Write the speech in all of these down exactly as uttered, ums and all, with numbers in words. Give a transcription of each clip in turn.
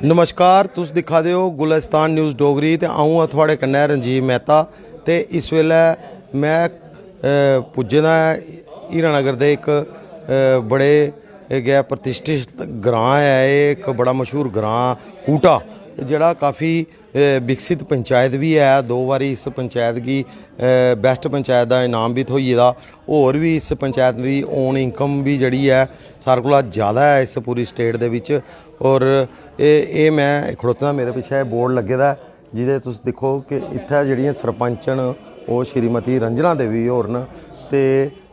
नमस्कार, तुस दिक्खा दे ओ गुलिस्तान न्यूज़ डोगरी ते अ'ऊं आं थुआढ़े कन्नै रंजीव मेहता। ते इस बेल्लै में, अ, पुज्जे दा ऐ हीरानगर दे इक, अ, बड़े गै प्रतिष्ठित ग्रांऽ ऐ। एह् इक बड़ा मशहूर ग्रांऽ कूटा, जेह्ड़ा काफी, अ, विकसित पंचायत बी ऐ। दो बारी इस पंचायत गी, अ, बेस्ट पंचायत दा इनाम बी थ्होई गेदा। होर बी इस पंचायत दी ओन इनकम बी जेह्ड़ी ऐ, सारें कोला ज़्यादा ऐ इस पूरी स्टेट दे बिच। होर एह्, एह् में खड़ोते दा, मेरे पिच्छें एह् बोर्ड लग्गे दा ऐ, जेह्दे तुस दिक्खो कि इत्थै जेह्ड़ियां सरपंच न, ओह् श्रीमती रंजना देवी होर न ते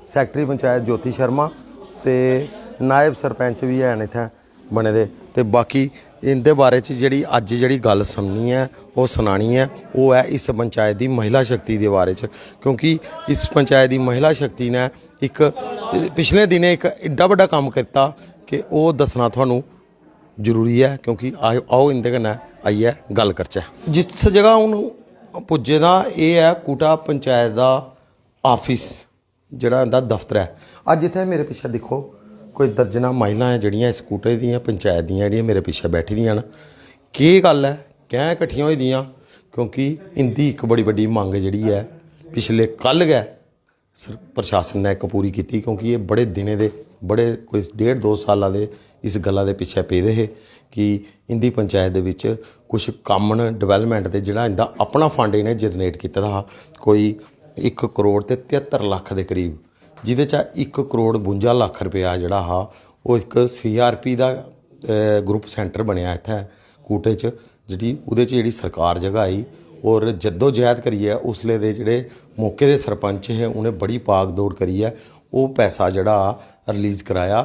सैकटरी पंचायत ज्योति शर्मा ते नायब सरपंच बी हैन इत्थै बने दे। ते बाकी इं'दे बारे च जेह्ड़ी अज्ज जेह्ड़ी गल्ल सुननी ऐ, ओह् सनानी ऐ, ओह् ऐ इस पंचायत दी महिला शक्ति दे बारे च, क्योंकि इस पंचायत दी महिला शक्ति ने इक पिछले दिनें इक एड्डा बड्डा कम्म कीता कि ओह् दस्सना थुहानू जरूरी ऐ, क्योंकि आओ, आओ इं'दे कन्नै आइयै गल्ल करचै। जिस जगह हून पुज्जे दा, एह् ऐ कूटा पंचायत दा आफिस, जेह्ड़ा इं'दा दफ्तर ऐ। अज्ज इत्थै मेरे पिच्छें दिक्खो, कोई दर्जना महिलां ऐ जेह्ड़ियां इस कूटे दियां पंचायत दियां जेह्ड़ियां मेरे पिच्छें बैठी दियां न। केह् गल्ल ऐ, कैं किट्ठियां होई दियां? क्योंकि इं'दी इक बड़ी बड्डी मंग जेह्ड़ी ऐ, पिछले कल गै सर-, प्रशासन ने इक पूरी कीती, क्योंकि एह् बड़े दिनें दे, बड़े कोई डेढ़ दो साला दे इस गल्ला दे पिच्छें पेदे हे कि इं'दी पंचायत दे बिच कुछ कम्म न डेवलपमेंट दे, जेह्ड़ा इं'दा अपना फंड इ'नें जनरेट कीते दा हा कोई इक करोड़ ते तेहत्तर लक्ख दे करीब, जेह्दे चा इक करोड़ बुंजा लक्ख रपेआ जेह्ड़ा हा, ओह् इक सीआरपी दा, अ, ग्रुप सेंटर बनेआ इत्थै कूटे च, जेह्ड़ी ओह्दे च जेह्ड़ी सरकार जगह आई और जद्दोजहद करियै उसले दे जेह्ड़े मौके दे सरपंच हे, उ'नें बड़ी भाग दौड़ करियै ओह् पैसा जेह्ड़ा रिलीज कराया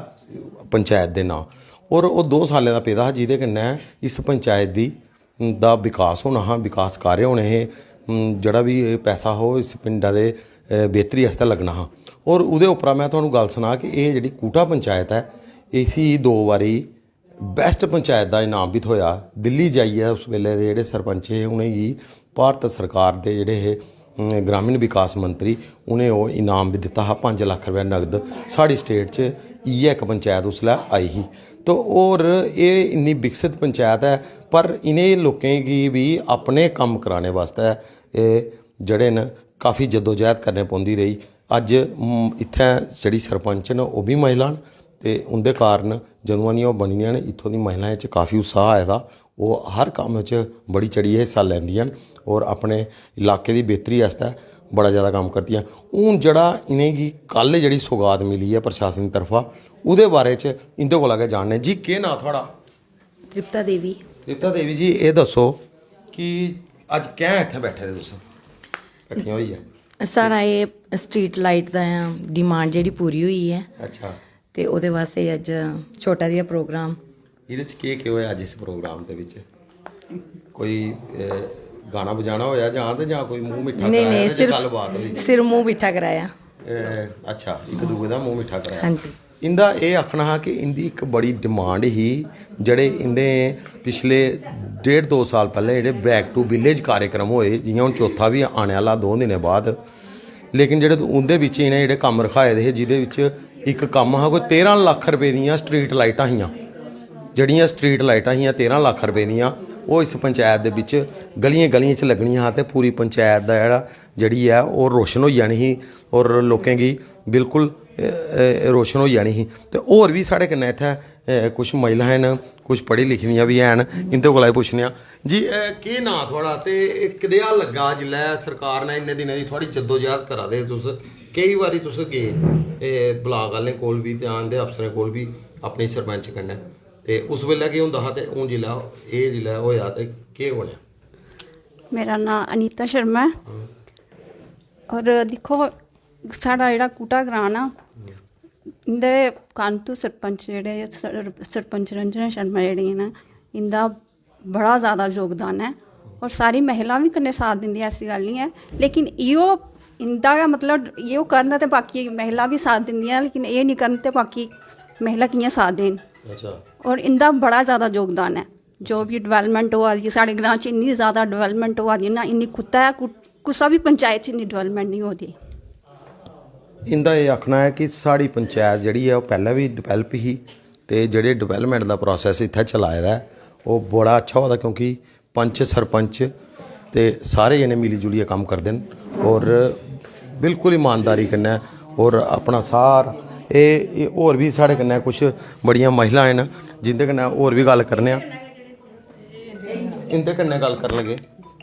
पंचायत दे नांऽ। और ओह् दो सालें दा पेदा हा, जेह्दे कन्नै इस पंचायत दी, दा विकास होना हा, विकास कार्य होने हे, उम, जेह्ड़ा बी एह् पैसा हा, ओह् इस पिंडा दे, अ, बेह्तरी आस्तै लग्गना हा। और ओह्दे उप्परा में थुहानू गल्ल सनां कि एह् जेह्ड़ी कूटा पंचायत ऐ, इसी दो बारी बेस्ट पंचायत दा इनाम बी थ्होआ। दिल्ली जाइयै उस बेल्लै दे जेह्ड़े सरपंच हे, उ'नेंगी भारत सरकार दे जेह्ड़े हे, अम, ग्रामीण विकास मंत्री, उ'नें ओह् इनाम बी दित्ता हा, पंज लक्ख रपेआ नगद। साढ़ी स्टेट च इ'यै इक पंचायत उसलै आई ही। तो होर एह् इन्नी विकसित पंचायत ऐ, पर इ'नें लोकें गी बी अपने कम्म कराने बास्तै एह् जेह्ड़े न, काफी जद्दोजहद करने पौंदी रेही। अज्ज, म, इत्थै जेह्ड़ी सरपंच न, ओह् बी महिला न ते उं'दे कारण जदूं दियां ओह् बनी दियां न, इत्थूं दी महिलाएं च काफी उत्साह आए दा। ओह् हर कम्म च बड़ी चढ़ियै हिस्सा लैंदियां न और अपने इलाके दी बेह्तरी आस्तै बड़ा जैदा कम्म करदियां। हून जेह्ड़ा इ'नेंगी कल जेह्ड़ी सौगात मिली ऐ प्रशासन दी तरफा, ओह्दे बारे च इं'दे कोला गै जानने। जी, केह् नांऽ थुआढ़ा? तृप्ता देवी। तृप्ता देवी जी, एह् दस्सो कि अज्ज कैं इत्थै बैठे दे तुस कट्ठियां होइयै? साढ़ा एह् स्ट्रीट लाइट दा डिमांड जेह्ड़ी पूरी होई ऐ। अच्छा। ते ओह्दे वास्तै अज्ज छोटा जेहा प्रोग्राम। एह्दे च केह् केह् होएआ अज्ज इस प्रोग्राम दे बिच? कोई, अ, गाना बजाना होएआ जां ते जां कोई मूंह मिट्ठा नेईं, कराया नेईं, ते सिर्फ, गल्लबात होई? सिर्फ मूंह मिट्ठा कराया। ए, अच्छा, इक दूए दा मूंह मिट्ठा कराया। हां जी। इं'दा एह् आखना हा कि इं'दी इक बड़ी डिमांड ही, जेह्ड़े इं'दे पिछले डेढ़ दो साल पैह्लें जेह्ड़े बैक टू विलेज कार्यक्रम होए, जि'यां हून चौथा बी आने आह्ला दो दिनें बाद, लेकिन जेह्ड़े उं'दे बिच्च इ'नें जेह्ड़े कम्म रखाए दे हे, जेह्दे बिच्च इक कम्म हा कोई तेरां लक्ख रपेऽ दियां स्ट्रीट लाइटां हियां, जेह्ड़ियां स्ट्रीट लाइटां हियां तेरां लक्ख रपेऽ दियां, ओह् इस पंचैत दे बिच्च गलियें गलियें च लग्गनियां हां ते पूरी पंचैत दा जेह्ड़ा, जेह्ड़ी ऐ ओह् रोशन होई जानी ही और लोकें गी बिल्कुल, ए, ए, रोशन होई जानी ही। ते होर बी साढ़े कन्नै इत्थै, ए, कुछ महिलाएं न, कुछ पढ़ी लिखी दियां बी हैन, इं'दे कोला बी पुच्छने आं। जी, ए, केह् नांऽ थुआढ़ा ते एह् कदेहा लग्गा जिसलै सरकार ने इन्ने दिनें दी थुआढ़ी जद्दोजहद करा दे हे तुस? केई बारी तुस गे, ए, ब्लाक आह्लें कोल बी ते इं'दे अफसरें कोल बी अपने सरपंच कन्नै, ते उस बेल्लै केह् होंदा हा ते हून जिसलै एह् जिसलै होएआ ते केह् बनेआ? मेरा नांऽ अनीता शर्मा ऐ। और दिक्खो, साढ़ा जेह्ड़ा कूटा ग्रांऽ ना, इं'दे कांतू सरपंच जेह्ड़े सर-, सरपंच रंजना शर्मा जेह्ड़ियां न, इं'दा बड़ा ज़्यादा योगदान ऐ। और सारी महिला बी कन्नै साथ दिंदियां, ऐसी गल्ल निं ऐ, लेकिन इ'यो इं'दा गै मतलब इ'यो करन ते बाकी महिला बी साथ दिंदियां, लेकिन एह् निं करन ते बाकी महिला कि'यां साथ देन? अच्छा। और इं'दा बड़ा ज़्यादा योगदान ऐ। जो बी डेवलपमेंट होआ दी ऐ, साढ़े ग्रांऽ च इन्नी ज़्यादा डेवलपमेंट होआ दी ना, इन्नी कुतै कु-, कुसै बी पंचायत च इन्नी डेवलपमेंट निं होआ दी। इं'दा एह् आखना ऐ कि साढ़ी पंचैत जेह्ड़ी ऐ, ओह् पैह्लें बी डेवलप ही ते जेह्ड़े डेवलपमेंट दा प्रोसेस इत्थै चलाए दा ऐ, ओह् बड़ा अच्छा होआ दा, क्योंकि पंच, सरपंच ते सारे जने मिली जुलियै कम्म करदे न और बिल्कुल ईमानदारी कन्नै। और अपना सार एह् एह् होर बी साढ़े कन्नै कुछ बड़ियां महिलाएं न, जिं'दे कन्नै होर बी गल्ल करने आं। इं'दे कन्नै गल्ल करन लगे।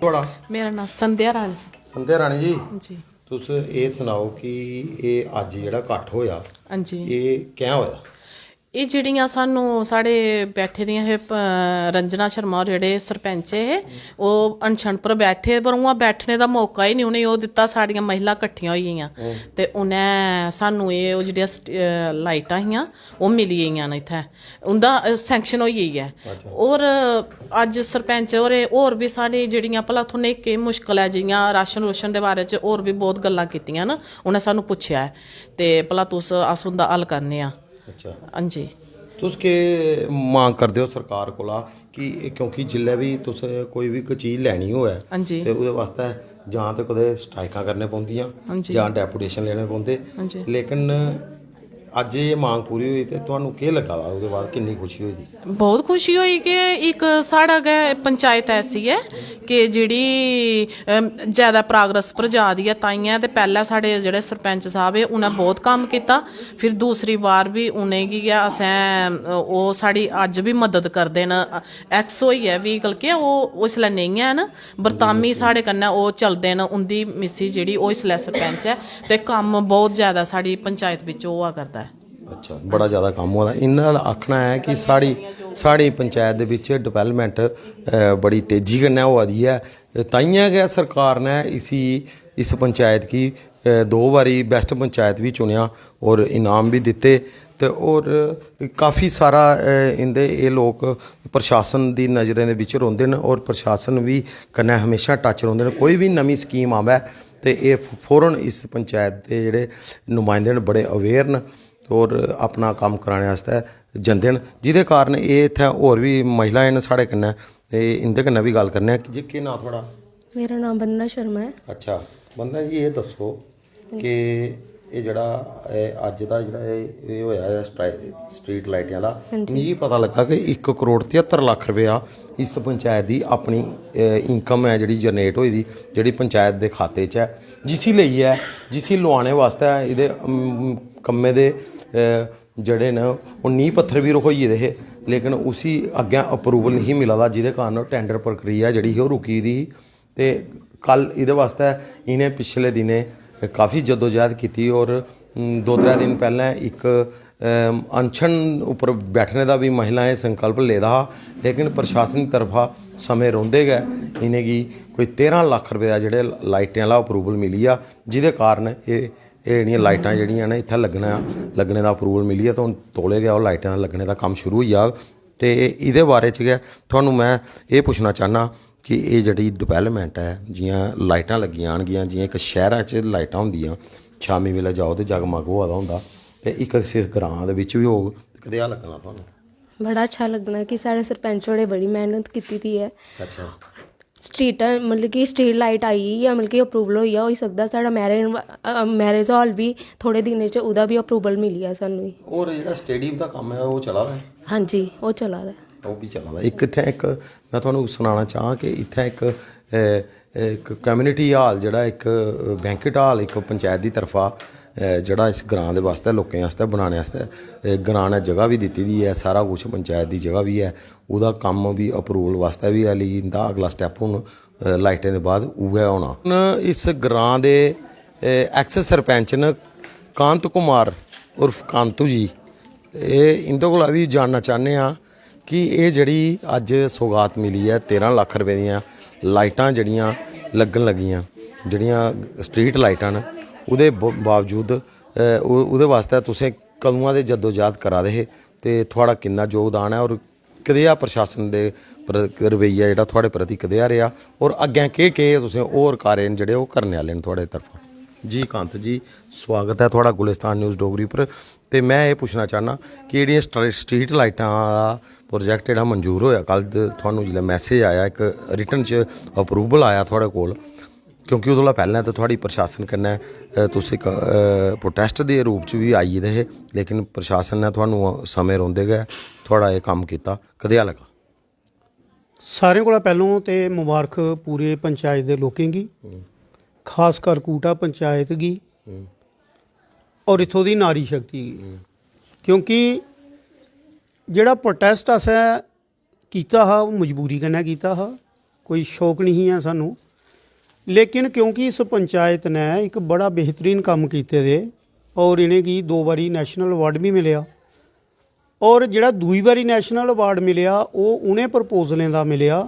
थुआढ़ा? मेरा नांऽ संध्या रानी। संध्या रानी जी, जी। तुस एह् सनाओ कि एह् अज्ज जेह्ड़ा कट्ठ होआ, हां जी। एह् कैं होआ? एह् जेह्ड़ियां सानूं साढ़े बैठे दियां हे प- रंजना शर्मा होर जेह्ड़े सरपैंच हे, ओह् अनशन पर बैठे, पर उ'आं बैठने दा मौका ही निं उ'नेंगी ओह् दित्ता। साढ़ियां महिलां कट्ठियां होई गेइयां ते उ'नें सानूं एह् ओह् जेह्ड़ियां स्ट- अ, लाइटां हियां, ओह् मिली गेइयां न इत्थै, उं'दा सैंक्शन होई गेई ऐ। होर अज्ज सरपैंच होरें होर बी साढ़ी जेह्ड़ियां भला थुआनूं केह् मुश्कल ऐ, जि'यां राशन रूशन दे बारे च होर बी बहुत गल्लां कीतियां न, उ'नें सानूं पुच्छेआ ऐ ते भला तुस अस उं'दा हल करने आं। अच्छा, हां जी। तुस केह् मांग करदे ओ सरकार कोला कि, क्योंकि जिल्लै बी तुस कोई बी कोई चीज लैनी होऐ हां जी। ते ओह्दे बास्तै जां ते कुतै स्ट्राइकां करने पौंदियां हां जी। जां डेपुटेशन लेने पौंदे, हां जी। लेकिन अज्ज एह् मांग पूरी होई ते तुहानू केह् लग्गा दा, ओह्दे बाद किन्नी खुशी होई दी? बहुत खुशी होई कि इक साढ़ा गै पंचायत ऐसी ऐ कि जेह्ड़ी अम, ज्यादा प्रोग्रेस पर जा दी ऐ। ताइयें ते पैह्लें साढ़े जेह्ड़े सरपैंच साह्ब हे, उ'नें बहुत कम्म कीता। फिर दूसरी बार बी उ'नेंगी गै असें अ, ओह् साढ़ी अज्ज बी मदद करदे न। एक्स होइयै बी बल्के ओह् उसलै नेईं हैन, बरतामी साढ़े कन्नै ओह् चलदे न। उं'दी मिस्सी जेह्ड़ी ओह् इसलै सरपैंच ऐ ते कम्म बहुत ज्यादा साढ़ी पंचायत बिच होआ करदा ऐ। अच्छा, बड़ा ज्यादा कम्म होआ दा। इन्ना आखना ऐ कि साढ़ी साढ़ी पंचायत दे बिच डेवलपमेंट बड़ी तेजी कन्नै होआ दी ऐ। ताइयें गै सरकार ने इसी इस पंचायत गी अ, दो बारी बेस्ट पंचायत बी चुनेआ और इनाम बी दित्ते। ते और काफी सारा अ, इंदे एह् लोक प्रशासन दी नजरें दे बिच रौंह्दे न और प्रशासन बी कन्नै हमेशा टच रौंह्दे न। कोई बी नमीं स्कीम आवै ते एह् फौरन इस पंचायत दे जेह्ड़े नुमाइंदे न, बड़े अवेयर न और अपना कम्म कराने आस्तै जंदे न, जेह्दे कारण एह् इत्थै होर बी महिलाएं न साढ़े कन्नै। ते इंदे कन्नै बी गल्ल करने आं। जी, केह् नांऽ थुआढ़ा? मेरा नांऽ वंदना शर्मा ऐ। अच्छा, वंदना जी, एह् दस्सो कि एह् जेह्ड़ा एह् अज्ज दा जेह्ड़ा एह् एह् होएआ ऐ स्ट्राई- स्ट्रीट लाइटें आह्ला, मिगी पता लग्गा कि इक करोड़ तेहत्तर लक्ख रपेआ इस पंचायत दी अपनी इनकम ऐ जेह्ड़ी जनरेट होई दी, जेह्ड़ी पंचायत दे खाते च ऐ, जिसी लेइयै, जिसी लोआने बास्तै एह्दे अम, कम्मै दे अ, जेह्ड़े न ओह् नींह् पत्थर बी रखोई गेदे हे, लेकिन उसी अग्गें अप्रूवल नेईं मिला दा, जेह्दे कारण ओह् टैंडर प्रक्रिया जेह्ड़ी ही ओह् रुकी दी ही। ते कल एह्दे बास्तै इ'नें पिछले दिनें काफी जद्दोजहद कीती और, उम, दो त्रै दिन पैह्लें इक, अम, अनशन उप्पर बैठने दा बी महिलाएं संकल्प लेदा हा, लेकिन प्रशासन दी तरफा समें रौंह्दे गै इ'नेंगी कोई तेरां लक्ख रपेऽ दा जेह्ड़े लाइटें आह्ला अप्रूवल मिली गेआ, जेह्दे कारण एह् एह् जेह्ड़ियां लाइटां जेह्ड़ियां न इत्थै लग्गना लग्गने दा अप्रूवल मिली गेआ ते हून तौले गै ओह् लाइटें दा लग्गने दा कम्म शुरू होई जाग। ते एह्दे बारे च गै थुहानूं में एह् पुच्छना चाह्न्नां कि एह् जेह्ड़ी डेवलपमेंट ऐ, जि'यां लाइटां लग्गी जान गियां, जि'यां इक शैह्रा च लाइटां होंदियां, शामीं बेल्लै जाओ ते जगमग होआ दा होंदा, ते इक इस ग्रांऽ दे बिच्च बी होग, ते कदेहा लग्गना थुहानूं? बड़ा अच्छा लग्गना कि साढ़े सरपैंच होरें बड़ी मेह्नत कीती दी ऐ। अच्छा। स्ट्रीटां मतलब कि स्ट्रीट लाइट आई गेई ऐ, मतलब कि अप्रूवल होई गेआ, होई सकदा साढ़ा मैरिज मैरिज हाल बी थोह्ड़े दिनें च ओह्दा बी अप्रूवल मिली गेआ सानूं बी। होर जेह्ड़ा स्टेडियम दा कम्म ऐ, ओह् चला दा ऐ? हां जी, ओह् चला दा ऐ। ओह् बी चला दा। इक इत्थै इक में थुहानूं सनाना चाहां कि इत्थै इक अ, इक कम्युनिटी हाल, जेह्ड़ा इक बैंकेट हाल इक पंचायत दी तरफा अ, जेह्ड़ा इस ग्रांऽ दे बास्तै, लोकें आस्तै बनाने आस्तै अ, ग्रांऽ ने जगह बी दित्ती दी ऐ, सारा कुछ पंचायत दी जगह बी ऐ, ओह्दा कम्म बी अप्रूवल बास्तै बी हाली इं'दा अगला स्टैप हून अ, लाइटें दे बाद उ'ऐ होना। हून इस ग्रांऽ दे अ, एक्स सरपैंच न कांत कुमार उर्फ कांतू जी, एह् इं'दे कोला बी जानना चाह्न्ने आं कि एह् जेह्ड़ी अज्ज सौगात मिली ऐ तेरां लक्ख रपेऽ दियां लाइटां जेह्ड़ियां लग्गन लगियां, जेह्ड़ियां स्ट्रीट लाइटां न, ओह्दे ब- बावजूद अ, ओह्- ओह्दे बास्तै तुसें कदुआं दे जद्दोजहद करा दे हे ते थुआढ़ा किन्ना योगदान ऐ और कदेहा प्रशासन दे प्र- रवैया जेह्ड़ा थुआढ़े प्रति कदेहा रेहा और अग्गें केह् केह् तुसें होर कार्य न जेह्ड़े ओह् करने आह्ले न थुआढ़े तरफा? जी कांत जी, स्वागत ऐ थुआढ़ा गुलिस्तान न्यूज़ डोगरी पर। ते में एह् पुच्छना चाह्न्नां कि जेह्ड़ियां स्ट्री- स्ट्रीट लाइटां दा प्रोजेक्ट जेह्ड़ा मंजूर होएआ, कल द- थुहानूं जिसलै मैसेज आया, इक रिटन च अप्रूवल आया थुआढ़े कोल, क्योंकि ओह्दे कोला पैह्लें ते थुआढ़ी प्रशासन कन्नै अ, तुस इक प्रोटेस्ट दे रूप च बी आई गेदे हे, लेकिन प्रशासन ने थुहानूं समें रौंह्दे गै थुआढ़ा एह् कम्म कीता, कदेहा लग्गा? सारें कोला पैह्लों ते मबारख पूरे पंचायत दे लोकें गी, खासकर कूटा पंचायत गी और इत्थों दी नारी शक्ति गी, क्योंकि जेह्ड़ा प्रोटेस्ट असें कीता हा, ओह् मजबूरी कन्नै कीता हा, कोई शौक निं ही ऐ सानूं। लेकिन क्योंकि इस पंचायत ने इक बड़ा बेहतरीन कम्म कीते दे और इ'नेंगी दो बारी नेशनल अवार्ड बी मिलेआ, और जेह्ड़ा दूई बारी नेशनल अवार्ड मिलेआ, ओह् उ'नें प्रपोजलें दा मिलेआ,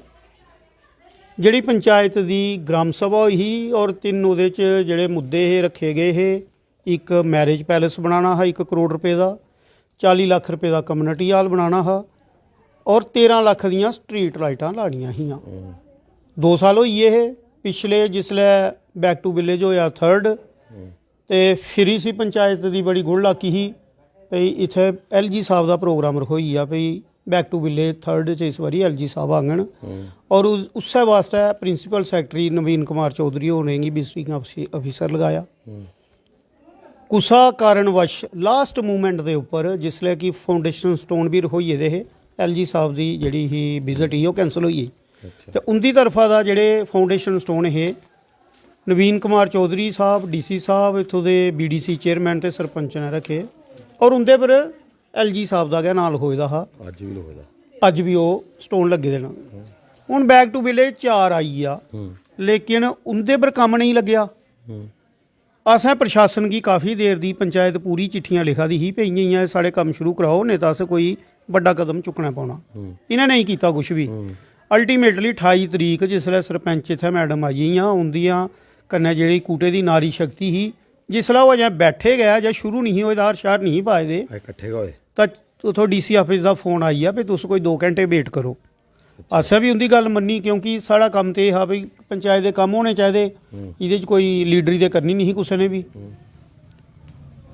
जेह्ड़ी पंचायत दी ग्राम सभा होई ही और तिन्न ओह्दे च जेह्ड़े मुद्दे हे, रक्खे गे हे, इक मैरिज पैलेस बनाना हा इक करोड़ रपेऽ दा, चाली लक्ख रपेऽ दा कम्युनिटी हाल बनाना हा और तेरां लक्ख दियां स्ट्रीट लाइटां लानियां हियां। दो साल होई गे हे। पिछले जिसलै बैक टू विलेज होएआ थर्ड, ते फिर इसी पंचायत दी बड़ी गुड़ लाकी ही भई इत्थै एल जी साहब दा प्रोग्राम रखोई गेआ भई बैक टू विलेज थर्ड च इस बारी एल जी साहब आङन। और उ- उस्सै वास्तै प्रिंसिपल सैकटरी नवीन कुमार चौधरी होरें गी विजिटिंग अफसी- अफिसर लगाया। कुसा कारणवश लास्ट मूवमेंट दे उप्पर जिसलै कि फाउंडेशन स्टोन बी रखोई गेदे हे, एल जी साहब दी जेह्ड़ी ही विजिट ही ओह् कैंसिल होई गेई। ते उं'दी तरफा दा जेह्ड़े फाउंडेशन स्टोन हे, नवीन कुमार चौधरी साहब, डी सी साहब, इत्थूं दे बी डी सी चेयरमैन ते सरपंच ने रक्खे, और उं'दे पर एल जी साहब दा गै नांऽ लखोए दा हा। अज्ज बी लखोए दा। अज्ज बी ओह् स्टोन लग्गे दे न। हून बैक टू विलेज चार आई गेआ, लेकिन उं'दे पर कम्म नेईं लग्गेआ। असें प्रशासन गी काफी देर दी, पंचायत पूरी चिट्ठियां लिखा दी ही भई इ'यां इ'यां साढ़े कम्म शुरू कराओ, नेईं तां असें कोई बड्डा कदम चुक्कना पौना। इ'नें नेईं कीता कुछ बी। अल्टीमेटली ठाई तरीक जिसलै सरपंच इत्थै मैडम आई गेइयां, उं'दियां कन्नै जेह्ड़ी कूटे दी नारी शक्ति ही, जिसलै ओह् अजें बैठे गै, अजें शुरू नेईं होए दा, हार शार नेईं पाए दे, अजें कट्ठे गै होए। तां उत्थों डी सी आफिस दा फोन आई गेआ भई तुस कोई दो घैंटे वेट करो। असें बी उं'दी गल्ल मन्नी, क्योंकि साढ़ा कम्म ते एह् हा भई पंचायत दे कम्म होने चाहिदे, एह्दे च कोई लीडरी ते करनी नेईं ही कुसै ने बी।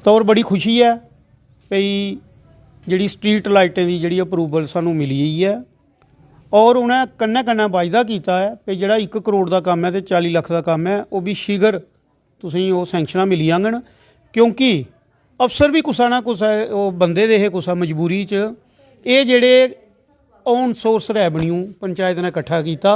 ते होर बड़ी खुशी ऐ भई जेह्ड़ी स्ट्रीट लाइटें दी जेह्ड़ी अप्रूवल सानूं मिली गेई ऐ, और उ'नें कन्नै कन्नै वायदा कीता ऐ भई जेह्ड़ा इक करोड़ दा कम्म ऐ ते चाली लक्ख दा कम्म ऐ, ओह् बी शीघ्र तुसेंगी ओह् सैंक्शनां मिली जाङन, क्योंकि अफसर बी कुसै ना कुसै ओह् बंदे दे हे कुसै मजबूरी च। एह् जेह्ड़े ओन सोर्स रैवन्यू पंचायत ने कट्ठा कीता,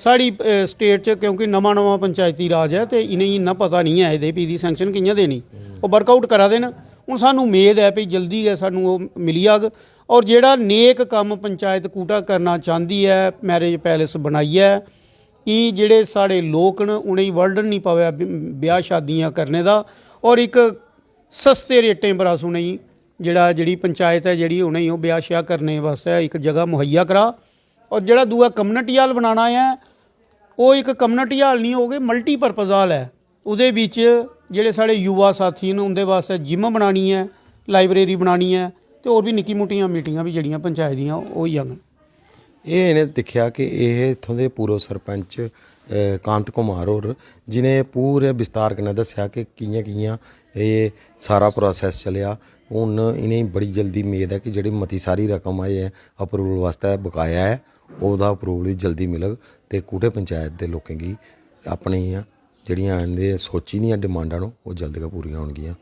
साढ़ी स्टेट च क्योंकि नमां नमां पंचायती राज ऐ ते इ'नेंगी इन्ना पता निं ऐ एह्दे भी दी सैंक्शन कि'यां देनी। ओह् वर्कआउट करा दे न। हून सानूं मेद ऐ भई जल्दी गै सानूं ओह् मिली जाग। और जेह्ड़ा नेक कम्म पंचायत कूटा करना चांह्दी ऐ, मैरिज पैलेस बनाइयै, कि जेह्ड़े साढ़े लोक न उ'नेंगी बर्डन निं पवै ब्याह् शादियां करने दा, और इक सस्ते रेटें पर अस उ'नेंगी जेह्ड़ा जेह्ड़ी पंचायत ऐ जेह्ड़ी उ'नेंगी ओह् ब्याह् श्याह् करने बास्तै इक जगह मुहैया करा। और जेह्ड़ा दूआ कम्युनिटी हाल बनाना ऐ, ओह् इक कम्युनिटी हाल निं होग, एह् मल्टीपर्पज हाल ऐ। ओह्दे बिच जेह्ड़े साढ़े युवा साथी न उं'दे बास्तै जिम बनानी ऐ, लाइब्रेरी बनानी ऐ, ते होर बी निक्की मुट्टियां मीटिंगां बी जेह्ड़ियां पंचायत दियां ओह् होई जाङन। एह् इ'नें दिक्खेआ कि एह् इत्थूं दे पूर्व सरपंच कांत कुमार होर, जि'नें पूरे विस्तार कन्नै दस्सेआ कि कि'यां कि'यां एह् सारा प्रोसेस चलेआ। हून इ'नेंगी बड़ी जल्दी मेद ऐ कि जेह्ड़ी मती सारी रकम अजें अप्रूवल बास्तै बकाया ऐ, ओह्दा अप्रूवल बी जल्दी मिलग ते कूटे पंचायत दे लोकें गी अपनियां जेह्ड़ियां इं'दे सोची दियां डिमांडां न, ओह् जल्द गै पूरियां होनगियां।